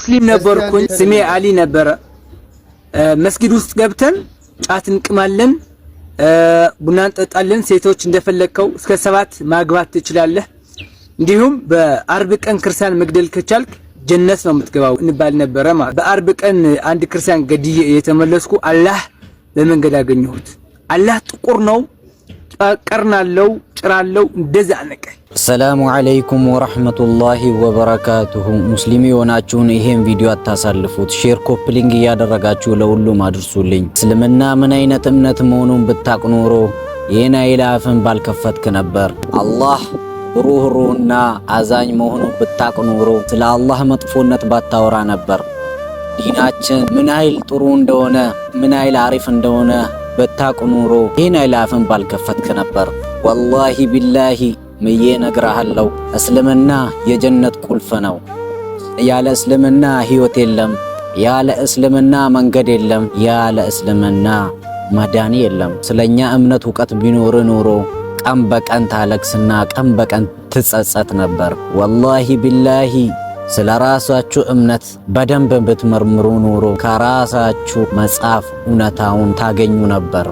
ሙስሊም ነበርኩኝ። ስሜ አሊ ነበረ። መስጊድ ውስጥ ገብተን ጫት እንቅማለን፣ ቡና እንጠጣለን። ሴቶች እንደፈለግከው እስከ 7 ማግባት ትችላለህ። እንዲሁም በአርብ ቀን ክርስቲያን መግደል ከቻልክ ጀነት ነው የምትገባው እንባል ነበረ። ማለት በአርብ ቀን አንድ ክርስቲያን ገድዬ የተመለስኩ አላህ በመንገድ አገኘሁት። አላህ ጥቁር ነው፣ ቀርናለው፣ ጭራለው፣ እንደዛ አነቀኝ። السلام عليكم ورحمة الله وبركاته። ሙስሊም የሆናችሁን ይሄን ቪዲዮ አታሳልፉት፣ share copy link እያደረጋችሁ ለሁሉም አድርሱልኝ። እስልምና ምን አይነት እምነት መሆኑን ብታቅ ኖሮ ይህን አይል አፍን ባልከፈትክ ነበር። አላህ ሩህሩህና አዛኝ መሆኑን ብታቅ ኖሮ ስለ አላህ መጥፎነት ባታወራ ነበር። ዲናችን ምን ያህል ጥሩ እንደሆነ፣ ምን ያህል አሪፍ እንደሆነ ብታቅ ኖሮ ይህን አይል አፍን ባልከፈትክ ነበር። والله بالله ምዬ እነግርሃለሁ፣ እስልምና የጀነት ቁልፍ ነው። ያለ እስልምና ህይወት የለም። ያለ እስልምና መንገድ የለም። ያለ እስልምና መዳን የለም። ስለኛ እምነት እውቀት ቢኖር ኖሮ ቀን በቀን ታለቅስና ቀን በቀን ትጸጸት ነበር። والله بالله ስለ ራሳችሁ እምነት በደንብ ብትመርምሩ ኖሮ ከራሳችሁ መጽሐፍ እውነታውን ታገኙ ነበር።